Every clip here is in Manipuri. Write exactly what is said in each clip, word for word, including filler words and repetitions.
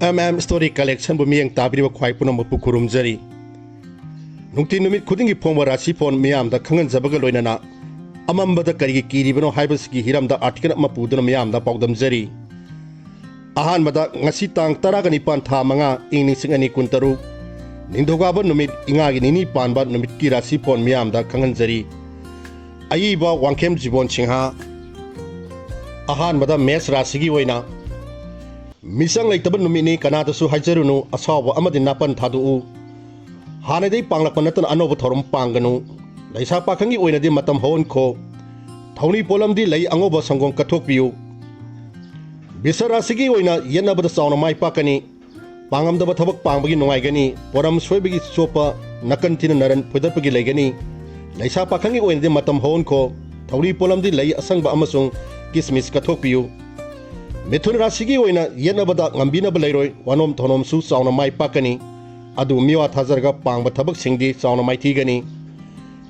ꯑꯦꯝ ꯑꯦꯝ ꯁ꯭ꯇꯣꯔꯤ ꯀꯂꯦꯛꯁꯟꯕꯨ ꯃꯤꯠꯌꯦꯡ ꯇꯥꯕꯤꯔꯤꯕ ꯈ꯭ꯋꯥꯏ ꯄꯨꯝꯅꯃꯛꯄꯨ ꯈꯨꯔꯨꯝꯖꯔꯤ꯫ ꯅꯨꯡꯇꯤ ꯅꯨꯃꯤꯠ ꯈꯨꯗꯤꯡꯒꯤ ꯐꯣꯡꯕ ꯔꯥꯁꯤꯐꯣꯟ ꯃꯤꯌꯥꯝꯗ ꯈꯪꯍꯟꯖꯕꯒ ꯂꯣꯏꯅꯅ, ꯑꯃꯝꯕꯗ ꯀꯔꯤꯒꯤ ꯀꯤꯔꯤꯕꯅꯣ ꯍꯥꯏꯕꯁꯤꯒꯤ ꯍꯤꯔꯝꯗ ꯑꯥꯔꯇꯤꯀꯜ ꯑꯃ ꯄꯨꯗꯨꯅ ꯃꯤꯌꯥꯝꯗ ꯄꯥꯎꯗꯝꯖꯔꯤ꯫ ꯑꯍꯥꯟꯕꯗ, ꯉꯁꯤ ꯇꯥꯡ ꯇꯔꯥꯒ ꯅꯤꯄꯥꯟ, ꯊꯥ ꯃꯉꯥ, ꯏꯪ ꯂꯤꯁꯤꯡ ꯑꯅꯤ ꯀꯨꯟꯇꯔꯨꯛ, ꯅꯤꯡꯊꯧꯀꯥꯕ ꯅꯨꯃꯤꯠ, ꯏꯉꯥꯒꯤ ꯅꯤꯅꯤ ꯄꯥꯟꯕ ꯅꯨꯃꯤꯠꯀꯤ ꯔꯥꯁꯤꯐꯣꯟ ꯃꯤꯌꯥꯝꯗ ꯈꯪꯍꯟꯖꯔꯤ꯫ ꯑꯏꯕ ꯋꯥꯡꯈꯦꯝ ꯖꯤꯕꯣꯟ ꯁꯤꯡꯍ꯫ ꯑꯍꯥꯟꯕꯗ, ꯃꯦꯁ ꯔꯥꯁꯤꯒꯤ ꯑꯣꯏꯅ ꯃꯤꯆꯪ ꯂꯩꯇꯕ ꯅꯨꯃꯤꯠꯅꯤ, ꯀꯅꯥꯗꯁꯨ ꯍꯥꯏꯖꯔꯨꯅꯨ, ꯑꯁꯥꯎꯕ ꯑꯃꯗꯤ ꯅꯥꯄꯟ ꯊꯥꯗꯣꯛꯎ꯫ ꯍꯥꯟꯅꯗꯩ ꯄꯥꯡꯂꯛꯄ ꯅꯠꯇꯅ ꯑꯅꯧꯕ ꯊꯧꯔꯝ ꯄꯥꯡꯒꯅꯨ꯫ ꯂꯩꯁꯥ ꯄꯥꯈꯪꯒꯤ ꯑꯣꯏꯅꯗꯤ ꯃꯇꯝ ꯍꯧꯍꯟꯈꯣ꯫ ꯊꯧꯅꯤ ꯄꯣꯠꯂꯝꯗꯤ ꯂꯩ ꯑꯉꯧꯕ ꯁꯪꯒꯣꯝ ꯀꯠꯊꯣꯛꯄꯤꯌꯨ꯫ ꯕꯤꯁ ꯔꯥꯁꯤꯒꯤ ꯑꯣꯏꯅ ꯌꯦꯠꯅꯕꯗ ꯆꯥꯎꯅ ꯃꯥꯏ ꯄꯥꯛꯀꯅꯤ꯫ ꯄꯥꯡꯉꯝꯗꯕ ꯊꯕꯛ ꯄꯥꯡꯕꯒꯤ ꯅꯨꯡꯉꯥꯏꯒꯅꯤ꯫ ꯄꯣꯔꯝ ꯁꯣꯏꯕꯒꯤ ꯆꯣꯞꯄ, ꯅꯥꯀꯟ ꯊꯤꯅ ꯅꯔꯟ ꯐꯣꯏꯗꯠꯄꯒꯤ ꯂꯩꯒꯅꯤ꯫ ꯂꯩꯁꯥ ꯄꯥꯈꯪꯒꯤ ꯑꯣꯏꯅꯗꯤ ꯃꯇꯝ ꯍꯧꯍꯟꯈꯣ꯫ ꯊꯧꯔꯤ ꯄꯣꯠꯂꯝꯗꯤ ꯂꯩ ꯑꯁꯪꯕ ꯑꯃꯁꯨꯡ ꯀꯤꯁꯃꯤꯁ ꯀꯠꯊꯣꯛꯄꯤꯌꯨ꯫ ꯃꯤꯊꯨꯟ ꯔꯥꯁꯤꯒꯤ ꯑꯣꯏꯅ ꯌꯦꯠꯅꯕꯗ ꯉꯝꯕꯤꯅꯕ ꯂꯩꯔꯣꯏ꯫ ꯋꯥꯅꯣꯝ ꯊꯧꯅꯣꯝꯁꯨ ꯆꯥꯎꯅ ꯃꯥꯏ ꯄꯥꯛꯀꯅꯤ꯫ ꯑꯗꯨ ꯃꯤꯋꯥ ꯊꯥꯖꯔꯒ ꯄꯥꯡꯕ ꯊꯕꯛꯁꯤꯡꯗꯤ ꯆꯥꯎꯅ ꯃꯥꯏꯊꯤꯒꯅꯤ꯫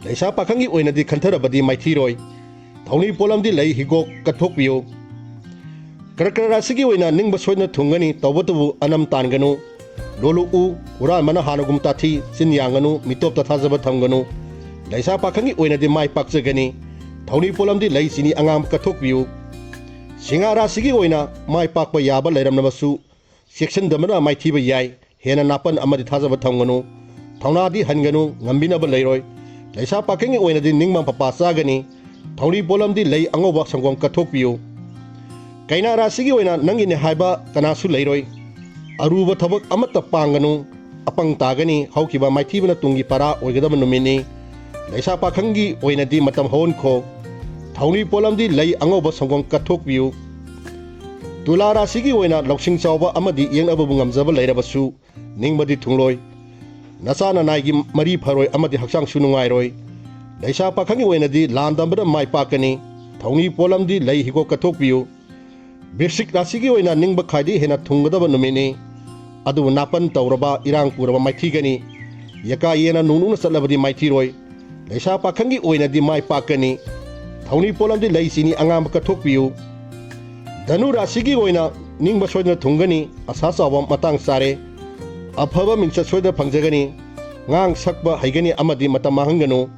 ꯂꯩꯁꯥ ꯄꯥꯈꯪꯒꯤ ꯑꯣꯏꯅꯗꯤ ꯈꯟꯊꯔꯕꯗꯤ ꯃꯥꯏꯊꯤꯔꯣꯏ꯫ ꯊꯧꯅꯤ ꯄꯣꯠꯂꯝꯗꯤ ꯂꯩ ꯍꯤꯒꯣꯛ ꯀꯠꯊꯣꯛꯄꯤꯌꯨ꯫ ꯀꯔꯀꯔ ꯔꯥꯁꯤꯒꯤ ꯑꯣꯏꯅ ꯅꯤꯡꯕ ꯁꯣꯏꯗꯅ ꯊꯨꯡꯒꯅꯤ, ꯇꯧꯕꯇꯕꯨ ꯑꯅꯝ ꯇꯥꯟꯒꯅꯨ꯫ ꯂꯣꯜꯂꯨꯛꯎ, ꯍꯨꯔꯥꯟꯕꯅ ꯍꯥꯟꯅꯒꯨꯝ ꯇꯥꯊꯤ, ꯆꯤꯟ ꯌꯥꯡꯒꯅꯨ, ꯃꯤꯇꯣꯞꯇ ꯊꯥꯖꯕ ꯊꯝꯒꯅꯨ꯫ ꯂꯩꯁꯥ ꯄꯥꯈꯪꯒꯤ ꯑꯣꯏꯅꯗꯤ ꯃꯥꯏ ꯄꯥꯛꯆꯒꯅꯤ꯫ ꯊꯧꯅꯤ ꯄꯣꯠꯂꯝꯗꯤ ꯂꯩ ꯆꯤꯅꯤ ꯑꯉꯥꯡꯕ ꯀꯠꯊꯣꯛꯄꯤꯌꯨ꯫ ꯁꯤꯡꯍ ꯔꯥꯁꯤꯒꯤ ꯑꯣꯏꯅ ꯃꯥꯏ ꯄꯥꯛꯄ ꯌꯥꯕ ꯂꯩꯔꯝꯂꯕꯁꯨ, ꯆꯦꯛꯁꯤꯟꯗꯕꯅ ꯃꯥꯏꯊꯤꯕ ꯌꯥꯏ꯫ ꯍꯦꯟꯅ ꯅꯥꯄꯟ ꯑꯃꯗꯤ ꯊꯥꯖꯕ ꯊꯝꯒꯅꯨ꯫ ꯊꯧꯅꯥꯗꯤ ꯍꯟꯒꯅꯨ, ꯉꯝꯕꯤꯅꯕ ꯂꯩꯔꯣꯏ꯫ ꯂꯩꯁꯥ ꯄꯥꯈꯪꯒꯤ ꯑꯣꯏꯅꯗꯤ ꯅꯤꯡꯕ ꯄꯄꯥ ꯆꯥꯒꯅꯤ꯫ ꯊꯧꯔꯤ ꯄꯣꯠꯂꯝꯗꯤ ꯂꯩ ꯑꯉꯧꯕ ꯁꯪꯒꯣꯝ ꯀꯠꯊꯣꯛꯄꯤꯌꯨ꯫ ꯀꯩꯅꯥ ꯔꯥꯁꯤꯒꯤ ꯑꯣꯏꯅ ꯅꯪꯒꯤꯅꯦ ꯍꯥꯏꯕ ꯀꯅꯥꯁꯨ ꯂꯩꯔꯣꯏ꯫ ꯑꯔꯨꯕ ꯊꯕꯛ ꯑꯃꯠꯇ ꯄꯥꯡꯒꯅꯨ꯫ ꯑꯄꯪ ꯇꯥꯒꯅꯤ꯫ ꯍꯧꯈꯤꯕ ꯃꯥꯏꯊꯤꯕꯅ ꯇꯨꯡꯒꯤ ꯄꯔꯥ ꯑꯣꯏꯒꯗꯕ ꯅꯨꯃꯤꯠꯅꯤ꯫ ꯂꯩꯁꯥ ꯄꯥꯈꯪꯒꯤ ꯑꯣꯏꯅꯗꯤ ꯃꯇꯝ ꯍꯧꯍꯟꯈꯣ꯫ ꯊꯧꯅꯤ ꯄꯣꯠꯂꯝꯗꯤ ꯂꯩ ꯑꯉꯧꯕ ꯁꯪꯒꯣꯝ ꯀꯠꯊꯣꯛꯄꯤꯌꯨ꯫ ꯇꯨꯂꯥ ꯔꯥꯁꯤꯒꯤ ꯑꯣꯏꯅ ꯂꯧꯁꯤꯡ ꯆꯥꯎꯕ ꯑꯃꯗꯤ ꯌꯦꯛꯅꯕꯕꯨ ꯉꯝꯖꯕ ꯂꯩꯔꯕꯁꯨ, ꯅꯤꯡꯕꯗꯤ ꯊꯨꯡꯂꯣꯏ꯫ ꯅꯆꯥ ꯅꯅꯥꯏꯒꯤ ꯃꯔꯤ ꯐꯔꯣꯏ ꯑꯃꯗꯤ ꯍꯛꯆꯥꯡꯁꯨ ꯅꯨꯡꯉꯥꯏꯔꯣꯏ꯫ ꯂꯩꯁꯥ ꯄꯥꯈꯪꯒꯤ ꯑꯣꯏꯅꯗꯤ ꯂꯥꯟꯗꯥꯕꯗ ꯃꯥꯏ ꯄꯥꯛꯀꯅꯤ꯫ ꯊꯧꯅꯤ ꯄꯣꯠꯂꯝꯗꯤ ꯂꯩ ꯍꯤꯒꯣꯛ ꯀꯠꯊꯣꯛꯄꯤꯌꯨ꯫ ꯕꯤꯔꯁꯤꯛ ꯔꯥꯁꯤꯒꯤ ꯑꯣꯏꯅ ꯅꯤꯡꯕ ꯈꯥꯏꯗꯤ ꯍꯦꯟꯅ ꯊꯨꯡꯒꯗꯕ ꯅꯨꯃꯤꯠꯅꯤ꯫ ꯑꯗꯨꯕꯨ ꯅꯥꯄꯟ ꯇꯧꯔꯕ, ꯏꯔꯥꯡ ꯄꯨꯔꯕ ꯃꯥꯏꯊꯤꯒꯅꯤ꯫ ꯌꯦꯀꯥ ꯌꯦꯟꯅ ꯅꯨꯡꯅꯨꯡꯅ ꯆꯠꯂꯕꯗꯤ ꯃꯥꯏꯊꯤꯔꯣꯏ꯫ ꯂꯩꯁꯥ ꯄꯥꯈꯪꯒꯤ ꯑꯣꯏꯅꯗꯤ ꯃꯥꯏ ꯄꯥꯛꯀꯅꯤ꯫ ꯊꯧꯅꯤ ꯄꯣꯠꯂꯝꯗꯤ ꯂꯩ ꯆꯤꯅꯤ ꯑꯉꯥꯡꯕ ꯀꯠꯊꯣꯛꯄꯤꯌꯨ꯫ ꯙꯅꯨ ꯔꯥꯁꯤꯒꯤ ꯑꯣꯏꯅ ꯅꯤꯡꯕ ꯁꯣꯏꯗꯅ ꯊꯨꯡꯒꯅꯤ, ꯑꯁꯥ ꯆꯥꯎꯕ ꯃꯇꯥꯡ ꯆꯥꯔꯦ꯫ ꯑꯐꯕ ꯃꯤꯡꯆꯠ ꯁꯣꯏꯗꯅ ꯐꯪꯖꯒꯅꯤ꯫ ꯉꯥꯡ ꯁꯛꯄ ꯍꯩꯒꯅꯤ ꯑꯃꯗꯤ ꯃꯇꯝ ꯃꯥꯡꯍꯟꯒꯅꯨ꯫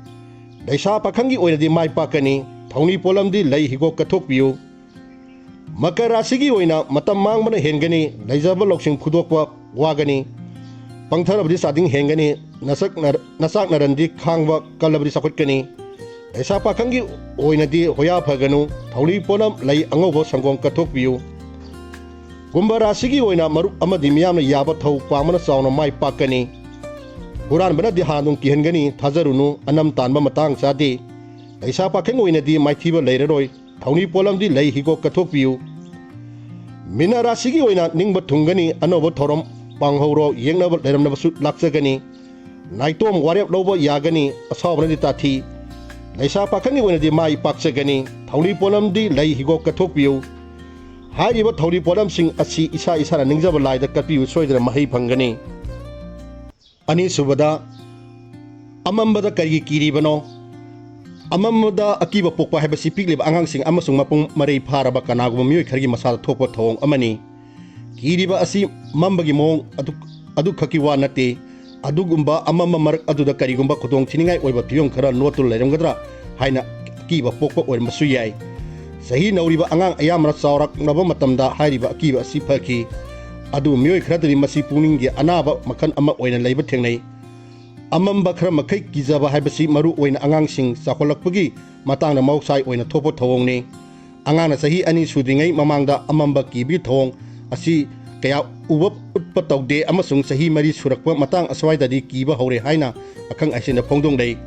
ꯂꯩꯁꯥ ꯄꯥꯈꯪꯒꯤ ꯑꯣꯏꯅꯗꯤ ꯃꯥꯏ ꯄꯥꯛꯀꯅꯤ꯫ ꯊꯧꯅꯤ ꯄꯣꯠꯂꯝꯗꯤ ꯂꯩ ꯍꯤꯒꯣꯛ ꯀꯠꯊꯣꯛꯄꯤꯌꯨ꯫ ꯃꯀꯔ ꯔꯥꯁꯤꯒꯤ ꯑꯣꯏꯅ ꯃꯇꯝ ꯃꯥꯡꯕꯅ ꯍꯦꯟꯒꯅꯤ, ꯂꯩꯖꯕ ꯂꯧꯁꯤꯡ ꯐꯨꯗꯣꯛꯄ ꯋꯥꯒꯅꯤ꯫ ꯄꯪꯊꯔꯕꯗꯤ ꯆꯥꯗꯤꯡ ꯍꯦꯟꯒꯅꯤ, ꯅꯆꯥꯛ ꯅꯔ-, ꯅꯆꯥꯛ ꯅꯔꯟꯗꯤ ꯈꯥꯡꯕ ꯀꯜꯂꯕꯗꯤ ꯆꯥꯎꯈꯠꯀꯅꯤ꯫ ꯂꯩꯁꯥ ꯄꯥꯈꯪꯒꯤ ꯑꯣꯏꯅꯗꯤ ꯍꯣꯌꯥ ꯐꯒꯅꯨ, ꯊꯧꯔꯤ ꯄꯣꯠꯂꯝ ꯂꯩ ꯑꯉꯧꯕ ꯁꯪꯒꯣꯝ ꯀꯠꯊꯣꯛꯄꯤꯌꯨ꯫ ꯀꯨꯝꯚ ꯔꯥꯁꯤꯒꯤ ꯑꯣꯏꯅ ꯃꯔꯨꯞ ꯑꯃꯗꯤ ꯃꯤꯌꯥꯝꯅ ꯌꯥꯕ ꯊꯧ ꯄꯥꯡꯕꯅ ꯆꯥꯎꯅ ꯃꯥꯏ ꯄꯥꯛꯀꯅꯤ꯫ ꯍꯨꯔꯥꯟꯕꯅꯗꯤ ꯍꯥꯟꯗꯨꯅ ꯀꯤꯍꯟꯒꯅꯤ, ꯊꯥꯖꯔꯨꯅꯨ, ꯑꯅꯝ ꯇꯥꯟꯕ ꯃꯇꯥꯡ ꯆꯥꯗꯦ꯫ ꯂꯩꯁꯥ ꯄꯥꯈꯪ ꯑꯣꯏꯅꯗꯤ ꯃꯥꯏꯊꯤꯕ ꯂꯩꯔꯔꯣꯏ, ꯊꯧꯅꯤ ꯄꯣꯠꯂꯝꯗꯤ ꯂꯩ ꯍꯤꯒꯣꯛ ꯀꯠꯊꯣꯛꯄꯤꯌꯨ꯫ ꯃꯤꯅ ꯔꯥꯁꯤꯒꯤ ꯑꯣꯏꯅ ꯅꯤꯡꯕ ꯊꯨꯡꯒꯅꯤ, ꯑꯅꯧꯕ ꯊꯧꯔꯝ ꯄꯥꯡꯍꯧꯔꯣ, ꯌꯦꯛꯅꯕ ꯂꯩꯔꯝꯅꯕꯁꯨ ꯂꯥꯛꯆꯒꯅꯤ꯫ ꯅꯥꯏꯇꯣꯝ ꯋꯥꯔꯦꯞ ꯂꯧꯕ ꯌꯥꯒꯅꯤ, ꯑꯁꯥꯎꯕꯅꯗꯤ ꯇꯥꯊꯤ꯫ ꯂꯩꯁꯥ ꯄꯥꯈꯪꯒꯤ ꯑꯣꯏꯅꯗꯤ ꯃꯥꯏ ꯄꯥꯛꯆꯒꯅꯤ, ꯊꯧꯔꯤ ꯄꯣꯠꯂꯝꯗꯤ ꯂꯩ ꯍꯤꯒꯣꯛ ꯀꯠꯊꯣꯛꯄꯤꯌꯨ꯫ ꯍꯥꯏꯔꯤꯕ ꯊꯧꯔꯤ ꯄꯣꯠꯂꯝꯁꯤꯡ ꯑꯁꯤ ꯏꯁꯥ ꯏꯁꯥꯅ ꯅꯤꯡꯖꯕ ꯂꯥꯏꯗ ꯀꯠꯄꯤꯌꯨ, ꯁꯣꯏꯗꯅ ꯃꯍꯩ ꯐꯪꯒꯅꯤ꯫ ꯑꯅꯤꯁꯨꯕꯗ, ꯑꯃꯝꯕꯗ ꯀꯔꯤꯒꯤ ꯀꯤꯔꯤꯕꯅꯣ? ꯑꯃꯝꯕꯗ ꯑꯀꯤꯕ ꯄꯣꯛꯄ ꯍꯥꯏꯕꯁꯤ ꯄꯤꯛꯂꯤꯕ ꯑꯉꯥꯡꯁꯤꯡ ꯑꯃꯁꯨꯡ ꯃꯄꯨꯡ ꯃꯔꯩ ꯐꯥꯔꯕ ꯀꯅꯥꯒꯨꯝꯕ ꯃꯤꯑꯣꯏ ꯈꯔꯒꯤ ꯃꯁꯥꯗ ꯊꯣꯛꯄ ꯊꯧꯑꯣꯡ ꯑꯃꯅꯤ꯫ ꯀꯤꯔꯤꯕ ꯑꯁꯤ ꯃꯝꯕꯒꯤ ꯃꯑꯣꯡ ꯑꯗꯨ, ꯑꯗꯨꯈꯛꯀꯤ ꯋꯥ ꯅꯠꯇꯦ꯫ ꯑꯗꯨꯒꯨꯝꯕ ꯑꯃꯝꯕ ꯃꯔꯛ ꯑꯗꯨꯗ ꯀꯔꯤꯒꯨꯝꯕ ꯈꯨꯗꯣꯡꯊꯤꯅꯤꯡꯉꯥꯏ ꯑꯣꯏꯕ ꯐꯤꯕꯝ ꯈꯔ ꯂꯣꯠꯇꯨꯅ ꯂꯩꯔꯝꯒꯗ꯭ꯔꯥ ꯍꯥꯏꯅ ꯑꯀꯤꯕ ꯄꯣꯛꯄ ꯑꯣꯏꯔꯝꯕꯁꯨ ꯌꯥꯏ꯫ ꯆꯍꯤ ꯅꯧꯔꯤꯕ ꯑꯉꯥꯡ ꯑꯌꯥꯝꯕꯅ ꯆꯥꯎꯔꯛꯂꯕ ꯃꯇꯝꯗ ꯍꯥꯏꯔꯤꯕ ꯑꯀꯤꯕ ꯑꯁꯤ ꯐꯈꯤ꯫ ꯑꯗꯨꯕꯨ ꯃꯤꯑꯣꯏ ꯈꯔꯗꯗꯤ ꯃꯁꯤ ꯄꯨꯛꯅꯤꯡꯒꯤ ꯑꯅꯥꯕ ꯃꯈꯜ ꯑꯃ ꯑꯣꯏꯅ ꯂꯩꯕ ꯊꯦꯡꯅꯩ꯫ ꯑꯃꯝꯕ ꯈꯔ ꯃꯈꯩ ꯀꯤꯖꯕ ꯍꯥꯏꯕꯁꯤ ꯃꯔꯨ ꯑꯣꯏꯅ ꯑꯉꯥꯡꯁꯤꯡ ꯆꯥꯎꯈꯠꯂꯛꯄꯒꯤ ꯃꯇꯥꯡꯗ ꯃꯍꯧꯁꯥꯒꯤ ꯑꯣꯏꯅ ꯊꯣꯛꯄ ꯊꯧꯑꯣꯡꯅꯤ꯫ ꯑꯉꯥꯡꯅ ꯆꯍꯤ ꯑꯅꯤ ꯁꯨꯗ꯭ꯔꯤꯉꯩ ꯃꯃꯥꯡꯗ ꯑꯃꯝꯕ ꯀꯤꯕꯒꯤ ꯊꯧꯑꯣꯡ ꯑꯁꯤ ꯀꯌꯥ ꯎꯕ ꯎꯠꯄ ꯇꯧꯗꯦ, ꯑꯃꯁꯨꯡ ꯆꯍꯤ ꯃꯔꯤ ꯁꯨꯔꯛꯄ ꯃꯇꯥꯡ ꯑꯁ꯭ꯋꯥꯏꯗꯗꯤ ꯀꯤꯕ ꯍꯧꯔꯦ ꯍꯥꯏꯅ ꯑꯈꯪ ꯑꯍꯩꯁꯤꯡꯅ ꯐꯣꯡꯗꯣꯛꯅꯩ꯫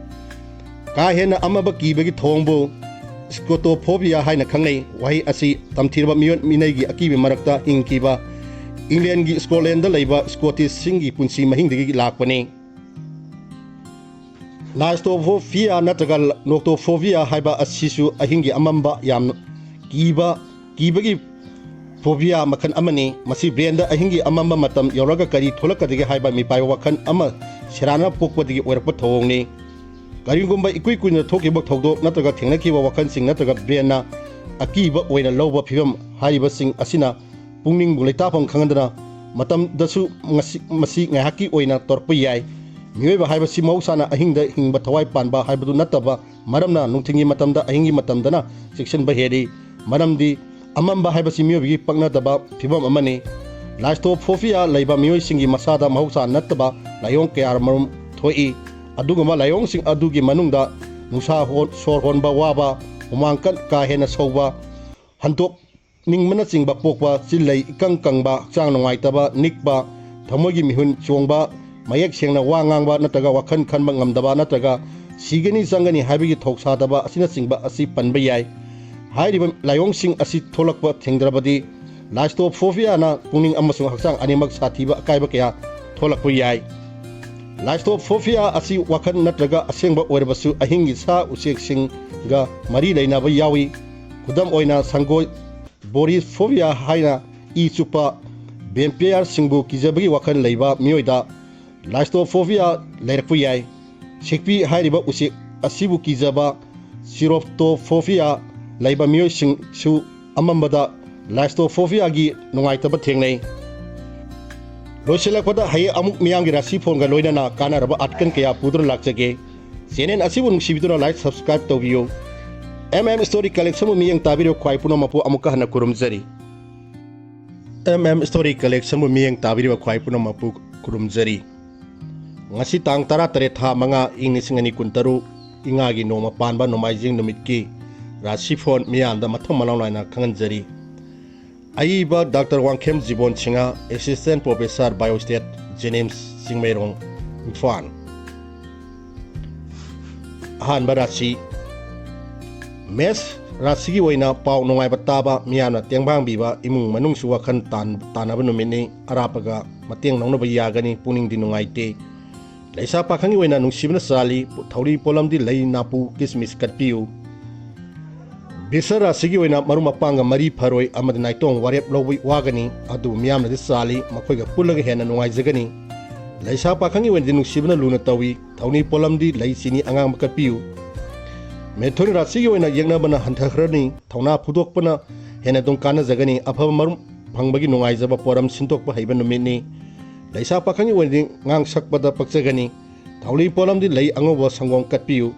ꯀꯥ ꯍꯦꯟꯅ ꯑꯃꯝꯕ ꯀꯤꯕꯒꯤ ꯊꯧꯑꯣꯡꯕꯨ ꯁ꯭ꯀꯣꯇꯣꯐꯣꯕꯤꯌꯥ ꯍꯥꯏꯅ ꯈꯪꯅꯩ꯫ ꯋꯥꯍꯩ ꯑꯁꯤ ꯇꯝꯊꯤꯔꯕ ꯃꯤꯑꯣꯠ ꯃꯤꯅꯩꯒꯤ ꯑꯀꯤꯕ ꯃꯔꯛꯇ ꯍꯤꯡꯈꯤꯕ ꯏꯪꯂꯦꯟꯒꯤ ꯁ꯭ꯀꯣꯠꯂꯦꯟꯗ ꯂꯩꯕ ꯁ꯭ꯀꯣꯇꯤꯁꯁꯤꯡꯒꯤ ꯄꯨꯟꯁꯤ ꯃꯍꯤꯡꯗꯒꯤ ꯂꯥꯛꯄꯅꯤ꯫ ꯅꯥꯏꯁꯇꯣꯐꯣꯐꯤꯌꯥ ꯅꯠꯇ꯭ꯔꯒ ꯅꯣꯛꯇꯣꯐꯣꯕꯤꯌꯥ ꯍꯥꯏꯕ ꯑꯁꯤꯁꯨ ꯑꯍꯤꯡꯒꯤ ꯑꯃꯝꯕ ꯌꯥꯝꯅ ꯀꯤꯕ, ꯀꯤꯕꯒꯤ ꯐꯣꯕꯤꯌꯥ ꯃꯈꯜ ꯑꯃꯅꯤ꯫ ꯃꯁꯤ ꯕ꯭ꯔꯦꯟꯗ ꯑꯍꯤꯡꯒꯤ ꯑꯃꯝꯕ ꯃꯇꯝ ꯌꯧꯔꯒ ꯀꯔꯤ ꯊꯣꯛꯂꯛꯀꯗꯒꯦ ꯍꯥꯏꯕ ꯃꯤꯄꯥꯏꯕ ꯋꯥꯈꯜ ꯑꯃ ꯁꯦꯔꯥꯟꯅ ꯄꯣꯛꯄꯗꯒꯤ ꯑꯣꯏꯔꯛꯄ ꯊꯧꯑꯣꯡꯅꯤ꯫ ꯀꯔꯤꯒꯨꯝꯕ ꯏꯀꯨꯏ ꯀꯨꯏꯗꯅ ꯊꯣꯛꯈꯤꯕ ꯊꯧꯗꯣꯛ ꯅꯠꯇ꯭ꯔꯒ ꯊꯦꯡꯅꯈꯤꯕ ꯋꯥꯈꯜꯁꯤꯡ ꯅꯠꯇ꯭ꯔꯒ ꯕ꯭ꯔꯦꯟꯅ ꯑꯀꯤꯕ ꯑꯣꯏꯅ ꯂꯧꯕ ꯐꯤꯚꯝ ꯍꯥꯏꯔꯤꯕꯁꯤꯡ ꯑꯁꯤꯅ ꯄꯨꯛꯅꯤꯡꯕꯨ ꯂꯩꯇꯥꯐꯝ ꯈꯪꯍꯟꯗꯅ ꯃꯇꯝꯗꯁꯨ ꯉꯁꯤ, ꯃꯁꯤ ꯉꯥꯏꯍꯥꯛꯀꯤ ꯑꯣꯏꯅ ꯇꯧꯔꯛꯄ ꯌꯥꯏ꯫ ꯃꯤꯑꯣꯏꯕ ꯍꯥꯏꯕꯁꯤ ꯃꯍꯧꯁꯥꯅ ꯑꯍꯤꯡꯗ ꯍꯤꯡꯕ ꯊꯋꯥꯏ ꯄꯥꯟꯕ ꯍꯥꯏꯕꯗꯨ ꯅꯠꯇꯕ ꯃꯔꯝꯅ ꯅꯨꯡꯊꯤꯜꯒꯤ ꯃꯇꯝꯗ ꯑꯍꯤꯡꯒꯤ ꯃꯇꯝꯗꯅ ꯆꯦꯛꯁꯤꯟꯕ ꯍꯦꯜꯂꯤ꯫ ꯃꯔꯝꯗꯤ ꯑꯃꯝꯕ ꯍꯥꯏꯕꯁꯤ ꯃꯤꯑꯣꯏꯕꯒꯤ ꯄꯛꯅꯗꯕ ꯐꯤꯕꯝ ꯑꯃꯅꯤ꯫ ꯂꯥꯏꯁꯇꯣꯐꯣꯐꯤꯌꯥ ꯂꯩꯕ ꯃꯤꯑꯣꯏꯁꯤꯡꯒꯤ ꯃꯁꯥꯗ ꯃꯍꯧꯁꯥ ꯅꯠꯇꯕ ꯂꯥꯏꯑꯣꯡ ꯀꯌꯥ ꯃꯔꯨꯝ ꯊꯣꯛꯏ꯫ ꯑꯗꯨꯒꯨꯝꯕ ꯂꯥꯏꯑꯣꯡꯁꯤꯡ ꯑꯗꯨꯒꯤ ꯃꯅꯨꯡꯗ ꯅꯨꯡꯁꯥ ꯍꯣ-, ꯁꯣꯔ ꯍꯣꯟꯕ ꯋꯥꯕ, ꯍꯨꯃꯥꯡ ꯀꯟ-, ꯀꯥ ꯍꯦꯟꯅ ꯁꯧꯕ, ꯍꯟꯗꯣꯛꯅꯤꯡꯕꯅꯆꯤꯡꯕ ꯄꯣꯛꯄ, ꯆꯤꯜ ꯂꯩ ꯏꯀꯪ ꯀꯪꯕ, ꯍꯛꯆꯥꯡ ꯅꯨꯡꯉꯥꯏꯇꯕ, ꯅꯤꯛꯄ, ꯊꯃꯣꯏꯒꯤ ꯃꯤꯍꯨꯟ ꯆꯣꯡꯕ, ꯃꯌꯦꯛ ꯁꯦꯡꯅ ꯋꯥ ꯉꯥꯡꯕ ꯅꯠꯇ꯭ꯔꯒ ꯋꯥꯈꯜ ꯈꯟꯕ ꯉꯝꯗꯕ ꯅꯠꯇ꯭ꯔꯒ ꯁꯤꯒꯅꯤ ꯆꯪꯒꯅꯤ ꯍꯥꯏꯕꯒꯤ ꯊꯧꯁꯥꯗꯕ ꯑꯁꯤꯅꯆꯤꯡꯕ ꯑꯁꯤ ꯄꯟꯕ ꯌꯥꯏ꯫ ꯍꯥꯏꯔꯤꯕ ꯂꯥꯏꯑꯣꯡꯁꯤꯡ ꯑꯁꯤ ꯊꯣꯛꯂꯛꯄ ꯊꯦꯡꯅꯔꯕꯗꯤ ꯂꯥꯏꯁꯇꯣꯐꯣꯐꯤꯌꯥꯅ ꯄꯨꯛꯅꯤꯡ ꯑꯃꯁꯨꯡ ꯍꯛꯆꯥꯡ ꯑꯅꯤꯃꯛ ꯁꯥꯊꯤꯕ ꯑꯀꯥꯏꯕ ꯀꯌꯥ ꯊꯣꯛꯂꯛꯄ ꯌꯥꯏ꯫ ꯂꯥꯏꯁꯇꯣꯐꯣꯐꯤꯌꯥ ꯑꯁꯤ ꯋꯥꯈꯜ ꯅꯠꯇ꯭ꯔꯒ ꯑꯁꯦꯡꯕ ꯑꯣꯏꯔꯕꯁꯨ ꯑꯍꯤꯡꯒꯤ ꯁꯥ ꯎꯆꯦꯛꯁꯤꯡꯒ ꯃꯔꯤ ꯂꯩꯅꯕ ꯌꯥꯎꯏ꯫ ꯈꯨꯗꯝ ꯑꯣꯏꯅ ꯁꯪꯒꯣꯏ, ꯕꯣꯔꯤꯐꯣꯕꯤꯌꯥ ꯍꯥꯏꯅ ꯏ ꯆꯨꯞꯄ ꯚꯦꯝꯄꯤꯌꯔꯁꯤꯡꯕꯨ ꯀꯤꯖꯕꯒꯤ ꯋꯥꯈꯜ ꯂꯩꯕ ꯃꯤꯑꯣꯏꯗ ꯂꯥꯏꯁꯇꯣꯐꯣꯕꯤꯌꯥ ꯂꯩꯔꯛꯄ ꯌꯥꯏ꯫ ꯁꯤꯛꯄꯤ ꯍꯥꯏꯔꯤꯕ ꯎꯆꯦꯛ ꯑꯁꯤꯕꯨ ꯀꯤꯖꯕ ꯁꯤꯔꯣꯞꯇꯣꯐꯣꯕꯤꯌꯥ ꯂꯩꯕ ꯃꯤꯑꯣꯏꯁꯤꯡꯁꯨ ꯑꯃꯝꯕꯗ ꯂꯥꯏꯁꯇꯣꯐꯣꯕꯤꯌꯥꯒꯤ ꯅꯨꯡꯉꯥꯏꯇꯕ ꯊꯦꯡꯅꯩ꯫ ꯂꯣꯏꯁꯤꯜꯂꯛꯄꯗ ꯍꯌꯦꯡ ꯑꯃꯨꯛ ꯃꯤꯌꯥꯝꯒꯤ ꯔꯥꯁꯤꯐꯣꯟꯒ ꯂꯣꯏꯅꯅ ꯀꯥꯟꯅꯔꯕ ꯑꯥꯔꯇꯤꯀꯜ ꯀꯌꯥ ꯄꯨꯗꯨꯅ ꯂꯥꯛꯆꯒꯦ꯫ ꯆꯦꯅꯦꯜ ꯑꯁꯤꯕꯨ ꯅꯨꯡꯁꯤꯕꯤꯗꯨꯅ ꯂꯥꯏꯛ, ꯁꯕꯁꯀ꯭ꯔꯥꯏꯕ ꯇꯧꯕꯤꯌꯨ꯫ ꯑꯦꯝ ꯑꯦꯝ ꯁ꯭ꯇꯣꯔꯤ ꯀꯂꯦꯛꯁꯟꯕꯨ ꯃꯤꯠꯌꯦꯡ ꯇꯥꯕꯤꯔꯤꯕ ꯈ꯭ꯋꯥꯏ ꯄꯨꯝꯅꯃꯛꯄꯨ ꯑꯃꯨꯛꯀ ꯍꯟꯅ ꯈꯨꯔꯨꯝꯖꯔꯤ꯫ ꯑꯦꯝ ꯑꯦꯝ ꯁ꯭ꯇꯣꯔꯤ ꯀꯂꯦꯛꯁꯟꯕꯨ ꯃꯤꯠꯌꯦꯡ ꯇꯥꯕꯤꯔꯤꯕ ꯈ꯭ꯋꯥꯏ ꯄꯨꯝꯅꯃꯛꯄꯨ ꯈꯨꯔꯨꯝꯖꯔꯤ꯫ ꯉꯁꯤ ꯇꯥꯡ ꯇꯔꯥꯇꯔꯦꯠ, ꯊꯥ ꯃꯉꯥ, ꯏꯪ ꯂꯤꯁꯤꯡ ꯑꯅꯤ ꯀꯨꯟꯇꯔꯨꯛ, ꯏꯉꯥꯒꯤ ꯅꯣꯡꯃ ꯄꯥꯟꯕ ꯅꯣꯡꯃꯥꯏꯖꯤꯡ ꯅꯨꯃꯤꯠꯀꯤ ꯔꯥꯁꯤꯐꯣꯟ ꯃꯤꯌꯥꯝꯗ ꯃꯊꯪ ꯃꯅꯥꯎ ꯅꯥꯏꯅ ꯈꯪꯍꯟꯖꯔꯤ꯫ ꯑꯏꯕ doctor Wangkhem Jibon Singh, assistant professor biostat, JNIMS, Chingmeirong, Imphal. ꯑꯍꯥꯟꯕ ꯔꯥꯁꯤ, ꯃꯦꯁ ꯔꯥꯁꯤꯒꯤ ꯑꯣꯏꯅ ꯄꯥꯎ ꯅꯨꯡꯉꯥꯏꯕ ꯇꯥꯕ, ꯃꯤꯌꯥꯝꯅ ꯇꯦꯡꯕꯥꯡꯕꯤꯕ, ꯏꯃꯨꯡ ꯃꯅꯨꯡꯁꯨ ꯋꯥꯈꯜ ꯇꯥꯟ-, ꯇꯥꯟꯅꯕ ꯅꯨꯃꯤꯠꯅꯤ꯫ ꯑꯔꯥꯞꯄꯒ ꯃꯇꯦꯡ ꯂꯧꯅꯕ ꯌꯥꯒꯅꯤ, ꯄꯨꯛꯅꯤꯡꯗꯤ ꯅꯨꯡꯉꯥꯏꯇꯦ꯫ ꯂꯩꯁꯥ ꯄꯥꯈꯪꯒꯤ ꯑꯣꯏꯅ ꯅꯨꯡꯁꯤꯕꯅ ꯆꯥꯜꯂꯤ, ꯊꯧꯔꯤ ꯄꯣꯠꯂꯝꯗꯤ ꯂꯩ, ꯅꯥꯄꯨ, ꯀꯤꯁꯃꯤꯁ ꯀꯠꯄꯤꯌꯨ꯫ ꯕꯤꯁ ꯔꯥꯁꯤꯒꯤ ꯑꯣꯏꯅ ꯃꯔꯨꯞ ꯃꯄꯥꯡꯒ ꯃꯔꯤ ꯐꯔꯣꯏ ꯑꯃꯗꯤ ꯅꯥꯏꯇꯣꯝ ꯋꯥꯔꯦꯞ ꯂꯧꯕ ꯋꯥꯒꯅꯤ, ꯑꯗꯨꯕꯨ ꯃꯤꯌꯥꯝꯅꯗꯤ ꯆꯥꯜꯂꯤ, ꯃꯈꯣꯏꯒ ꯄꯨꯜꯂꯒ ꯍꯦꯟꯅ ꯅꯨꯡꯉꯥꯏꯖꯒꯅꯤ꯫ ꯂꯩꯁꯥ ꯄꯥꯈꯪꯒꯤ ꯑꯣꯏꯅꯗꯤ ꯅꯨꯡꯁꯤꯕꯅ ꯂꯨꯅ ꯇꯧꯏ, ꯊꯧꯔꯤ ꯄꯣꯠꯂꯝꯗꯤ ꯂꯩ, ꯆꯤꯅꯤ ꯑꯉꯥꯡꯕ ꯀꯠꯄꯤꯌꯨ꯫ ꯃꯤꯊꯨꯟ ꯔꯥꯁꯤꯒꯤ ꯑꯣꯏꯅ ꯌꯦꯛꯅꯕꯅ ꯍꯟꯊꯈ꯭ꯔꯅꯤ, ꯊꯧꯅꯥ ꯐꯨꯗꯣꯛꯄꯅ ꯍꯦꯟꯅ ꯑꯗꯨꯝ ꯀꯥꯟꯅꯖꯒꯅꯤ꯫ ꯑꯐꯕ ꯃꯔꯨꯞ ꯐꯪꯕꯒꯤ ꯅꯨꯡꯉꯥꯏꯖꯕ ꯄꯣꯔꯝ ꯁꯤꯟꯗꯣꯛꯄ ꯍꯩꯕ ꯅꯨꯃꯤꯠꯅꯤ꯫ ꯂꯩꯁꯥ ꯄꯥꯈꯪꯒꯤ ꯑꯣꯏꯅꯗꯤ ꯉꯥꯡ ꯁꯛꯄꯗ ꯄꯛꯆꯒꯅꯤ꯫ ꯊꯧꯔꯤ ꯄꯣꯠꯂꯝꯗꯤ ꯂꯩ ꯑꯉꯧꯕ ꯁꯪꯒꯣꯝ ꯀꯠꯄꯤꯌꯨ꯫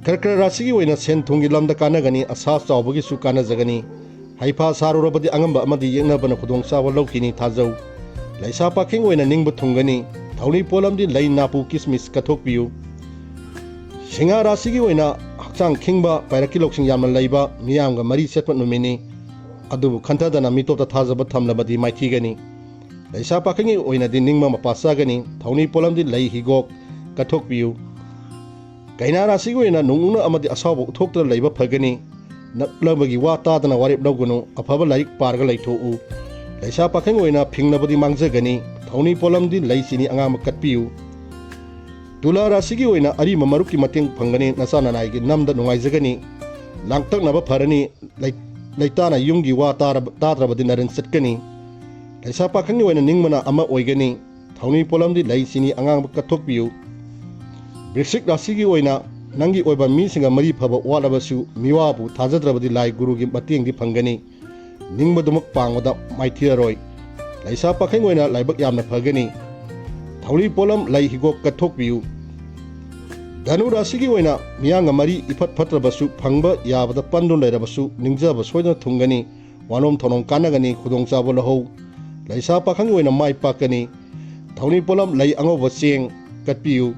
ꯀꯔꯀꯔ ꯔꯥꯁꯤꯒꯤ ꯑꯣꯏꯅ ꯁꯦꯟ ꯊꯨꯝꯒꯤ ꯂꯝꯗ ꯀꯥꯟꯅꯒꯅꯤ, ꯑꯁꯥ ꯆꯥꯎꯕꯒꯤꯁꯨ ꯀꯥꯟꯅꯖꯒꯅꯤ꯫ ꯍꯩꯐꯥ ꯁꯥꯔꯨꯔꯕꯗꯤ ꯑꯉꯝꯕ ꯑꯃꯗꯤ ꯌꯦꯛꯅꯕꯅ ꯈꯨꯗꯣꯡꯆꯥꯕ ꯂꯧꯈꯤꯅꯤ ꯊꯥꯖꯧ꯫ ꯂꯩꯁꯥ ꯄꯥꯈꯪ ꯑꯣꯏꯅ ꯅꯤꯡꯕ ꯊꯨꯡꯒꯅꯤ꯫ ꯊꯧꯔꯤ ꯄꯣꯠꯂꯝꯗꯤ ꯂꯩ ꯅꯥꯄꯨ ꯀꯤꯁꯃꯤꯁ ꯀꯠꯊꯣꯛꯄꯤꯌꯨ꯫ ꯁꯤꯡꯍꯥ ꯔꯥꯁꯤꯒꯤ ꯑꯣꯏꯅ ꯍꯛꯆꯥꯡ ꯈꯤꯡꯕ, ꯄꯥꯏꯔꯛꯀꯤ ꯂꯧꯁꯤꯡ ꯌꯥꯝꯅ ꯂꯩꯕ, ꯃꯤꯌꯥꯝꯒ ꯃꯔꯤ ꯆꯠꯄ ꯅꯨꯃꯤꯠꯅꯤ꯫ ꯑꯗꯨꯕꯨ ꯈꯟꯊꯗꯅ ꯃꯤꯇꯣꯞꯇ ꯊꯥꯖꯕ ꯊꯝꯂꯕꯗꯤ ꯃꯥꯏꯊꯤꯒꯅꯤ꯫ ꯂꯩꯁꯥ ꯄꯥꯈꯪꯒꯤ ꯑꯣꯏꯅꯗꯤ ꯅꯤꯡꯕ ꯃꯄꯥ ꯆꯥꯒꯅꯤ꯫ ꯊꯧꯔꯤ ꯄꯣꯠꯂꯝꯗꯤ ꯂꯩ ꯍꯤꯒꯣꯛ ꯀꯠꯊꯣꯛꯄꯤꯌꯨ꯫ ꯀꯩꯅꯥ ꯔꯥꯁꯤꯒꯤ ꯑꯣꯏꯅ ꯅꯨꯡꯅꯨꯡꯅ ꯑꯃꯗꯤ ꯑꯁꯥꯎꯕ ꯎꯠꯊꯣꯛꯇꯅ ꯂꯩꯕ ꯐꯒꯅꯤ꯫ ꯅꯛꯅꯕꯒꯤ ꯋꯥ ꯇꯥꯗꯅ ꯋꯥꯔꯦꯞ ꯂꯧꯒꯅꯨ꯫ ꯑꯐꯕ ꯂꯥꯏꯔꯤꯛ ꯄꯥꯔꯒ ꯂꯩꯊꯣꯛꯎ꯫ ꯂꯩꯁꯥ ꯄꯥꯈꯪ ꯑꯣꯏꯅ ꯐꯤꯡꯅꯕꯗꯤ ꯃꯥꯡꯖꯒꯅꯤ꯫ ꯊꯧꯔꯤ ꯄꯣꯠꯂꯝꯗꯤ ꯂꯩ ꯆꯤꯅꯤ ꯑꯉꯥꯡꯕ ꯀꯠꯄꯤꯌꯨ꯫ ꯇꯨꯂꯥ ꯔꯥꯁꯤꯒꯤ ꯑꯣꯏꯅ ꯑꯔꯤꯕ ꯃꯔꯨꯞꯀꯤ ꯃꯇꯦꯡ ꯐꯪꯒꯅꯤ꯫ ꯅꯆꯥ ꯅꯅꯥꯏꯒꯤ ꯅꯝꯗ ꯅꯨꯡꯉꯥꯏꯖꯒꯅꯤ꯫ ꯂꯥꯡꯇꯛꯅꯕ ꯐꯔꯅꯤ꯫ ꯂꯩ-, ꯂꯩꯇꯥꯅ ꯌꯨꯝꯒꯤ ꯋꯥ ꯇꯥꯔꯕ-, ꯇꯥꯗ꯭ꯔꯕꯗꯤ ꯅꯔꯟ ꯆꯠꯀꯅꯤ꯫ ꯂꯩꯁꯥ ꯄꯥꯈꯪꯒꯤ ꯑꯣꯏꯅ ꯅꯤꯡꯕꯅ ꯑꯃ ꯑꯣꯏꯒꯅꯤ꯫ ꯊꯧꯔꯤ ꯄꯣꯠꯂꯝꯗꯤ ꯂꯩ ꯆꯤꯅꯤ ꯑꯉꯥꯡꯕ ꯀꯠꯊꯣꯛꯄꯤꯌꯨ꯫ ꯕ꯭ꯔꯤꯁꯤꯛ ꯔꯥꯁꯤꯒꯤ ꯑꯣꯏꯅ ꯅꯪꯒꯤ ꯑꯣꯏꯕ ꯃꯤꯁꯤꯡꯒ ꯃꯔꯤ ꯐꯕ ꯋꯥꯠꯂꯕꯁꯨ ꯃꯤꯋꯥꯕꯨ ꯊꯥꯖꯗ꯭ꯔꯕꯗꯤ ꯂꯥꯏ ꯒꯨꯔꯨꯒꯤ ꯃꯇꯦꯡꯗꯤ ꯐꯪꯒꯅꯤ꯫ ꯅꯤꯡꯕꯗꯨꯃꯛ ꯄꯥꯡꯕꯗ ꯃꯥꯏꯊꯤꯔꯔꯣꯏ꯫ ꯂꯩꯁꯥ ꯄꯥꯈꯪ ꯑꯣꯏꯅ ꯂꯥꯏꯕꯛ ꯌꯥꯝꯅ ꯐꯒꯅꯤ꯫ ꯊꯧꯔꯤ ꯄꯣꯠꯂꯝ ꯂꯩ ꯍꯤꯒꯣꯛ ꯀꯠꯊꯣꯛꯄꯤꯌꯨ꯫ ꯙꯅꯨ ꯔꯥꯁꯤꯒꯤ ꯑꯣꯏꯅ ꯃꯤꯌꯥꯝꯒ ꯃꯔꯤ ꯏꯐꯠ ꯐꯠꯇ꯭ꯔꯕꯁꯨ ꯐꯪꯕ ꯌꯥꯕꯗ ꯄꯟꯗꯨꯅ ꯂꯩꯔꯕꯁꯨ ꯅꯤꯡꯖꯕ ꯁꯣꯏꯗꯅ ꯊꯨꯡꯒꯅꯤ꯫ ꯋꯥꯅꯣꯝ ꯊꯧꯅꯣꯝ ꯀꯥꯟꯅꯒꯅꯤ, ꯈꯨꯗꯣꯡꯆꯥꯕ ꯂꯧꯍꯧ꯫ ꯂꯩꯁꯥ ꯄꯥꯈꯪꯒꯤ ꯑꯣꯏꯅ ꯃꯥꯏ ꯄꯥꯛꯀꯅꯤ꯫ ꯊꯧꯔꯤ ꯄꯣꯠꯂꯝ ꯂꯩ ꯑꯉꯧꯕ ꯆꯦꯡ ꯀꯠꯄꯤꯌꯨ꯫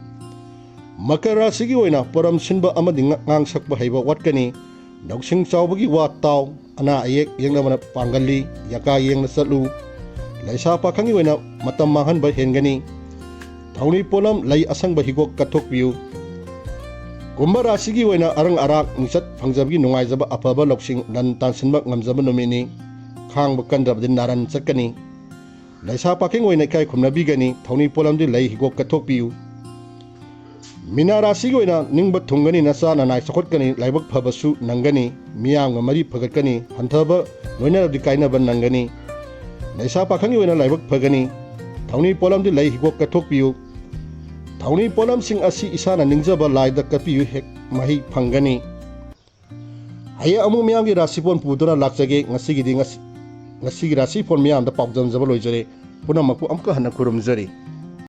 ꯃꯀꯔ ꯔꯥꯁꯤꯒꯤ ꯑꯣꯏꯅ ꯄꯣꯔꯝ ꯁꯤꯟꯕ ꯑꯃꯗꯤ ꯉ-, ꯉꯥꯡ ꯁꯛꯄ ꯍꯩꯕ ꯋꯥꯠꯀꯅꯤ꯫ ꯂꯧꯁꯤꯡ ꯆꯥꯎꯕꯒꯤ ꯋꯥ ꯇꯥꯎ꯫ ꯑꯅꯥ ꯑꯌꯦꯛ ꯌꯦꯡꯅꯕꯅ ꯄꯥꯡꯒꯜꯂꯤ꯫ ꯌꯀꯥ ꯌꯦꯡꯅ ꯆꯠꯂꯨ꯫ ꯂꯩꯁꯥ ꯄꯥꯈꯪꯒꯤ ꯑꯣꯏꯅ ꯃꯇꯝ ꯃꯥꯡꯍꯟꯕ ꯍꯦꯟꯒꯅꯤ꯫ ꯊꯧꯔꯤ ꯄꯣꯠꯂꯝ ꯂꯩ ꯑꯁꯪꯕ ꯍꯤꯒꯣꯛ ꯀꯠꯊꯣꯛꯄꯤꯌꯨ꯫ ꯀꯨꯝꯚ ꯔꯥꯁꯤꯒꯤ ꯑꯣꯏꯅ ꯑꯔꯪ ꯑꯔꯥꯛ ꯃꯤꯡꯆꯠ ꯐꯪꯖꯕꯒꯤ ꯅꯨꯡꯉꯥꯏꯖꯕ ꯑꯐꯕ ꯂꯧꯁꯤꯡ ꯂꯟ ꯇꯥꯟꯁꯤꯟꯕ ꯉꯝꯖꯕ ꯅꯨꯃꯤꯠꯅꯤ꯫ ꯈꯥꯡꯕ ꯀꯟꯗ꯭ꯔꯕꯗꯤ ꯅꯥꯔꯟ ꯆꯠꯀꯅꯤ꯫ ꯂꯩꯁꯥ ꯄꯥꯈꯪ ꯑꯣꯏꯅ ꯏꯀꯥꯏ ꯈꯨꯝꯅꯕꯤꯒꯅꯤ꯫ ꯊꯧꯔꯤ ꯄꯣꯠꯂꯝꯗꯤ ꯂꯩ ꯍꯤꯒꯣꯛ ꯀꯠꯊꯣꯛꯄꯤꯌꯨ꯫ ꯃꯤꯅꯥ ꯔꯥꯁꯤꯒꯤ ꯑꯣꯏꯅ ꯅꯤꯡꯕ ꯊꯨꯡꯒꯅꯤ, ꯅꯆꯥ ꯅꯅꯥꯏ ꯆꯥꯎꯈꯠꯀꯅꯤ, ꯂꯥꯏꯕꯛ ꯐꯕꯁꯨ ꯅꯪꯒꯅꯤ, ꯃꯤꯌꯥꯝꯒ ꯃꯔꯤ ꯐꯒꯠꯀꯅꯤ, ꯍꯟꯊꯕ ꯂꯣꯏꯅꯔꯕꯗꯤ ꯀꯥꯏꯅꯕ ꯅꯪꯒꯅꯤ꯫ ꯂꯩꯁꯥ ꯄꯥꯈꯪꯒꯤ ꯑꯣꯏꯅ ꯂꯥꯏꯕꯛ ꯐꯒꯅꯤ꯫ ꯊꯧꯔꯤ ꯄꯣꯠꯂꯝꯗꯤ ꯂꯩ ꯍꯤꯒꯣꯛ ꯀꯠꯊꯣꯛꯄꯤꯌꯨ꯫ ꯊꯧꯔꯤ ꯄꯣꯠꯂꯝꯁꯤꯡ ꯑꯁꯤ ꯏꯁꯥꯅ ꯅꯤꯡꯖꯕ ꯂꯥꯏꯗ ꯀꯠꯄꯤꯌꯨ, ꯍꯦꯛ ꯃꯍꯩ ꯐꯪꯒꯅꯤ꯫ ꯍꯌꯦꯡ ꯑꯃꯨꯛ ꯃꯤꯌꯥꯝꯒꯤ ꯔꯥꯁꯤꯐꯣꯟ ꯄꯨꯗꯨꯅ ꯂꯥꯛꯆꯒꯦ꯫ ꯉꯁꯤꯒꯤꯗꯤ ꯉꯁꯤ, ꯉꯁꯤꯒꯤ ꯔꯥꯁꯤꯐꯣꯟ ꯃꯤꯌꯥꯝꯗ ꯄꯥꯎꯗꯝꯖꯕ ꯂꯣꯏꯖꯔꯦ꯫ ꯄꯨꯝꯅꯃꯛꯄꯨ ꯑꯃꯨꯛꯀ ꯍꯟꯅ ꯈꯨꯔꯨꯝꯖꯔꯤ꯫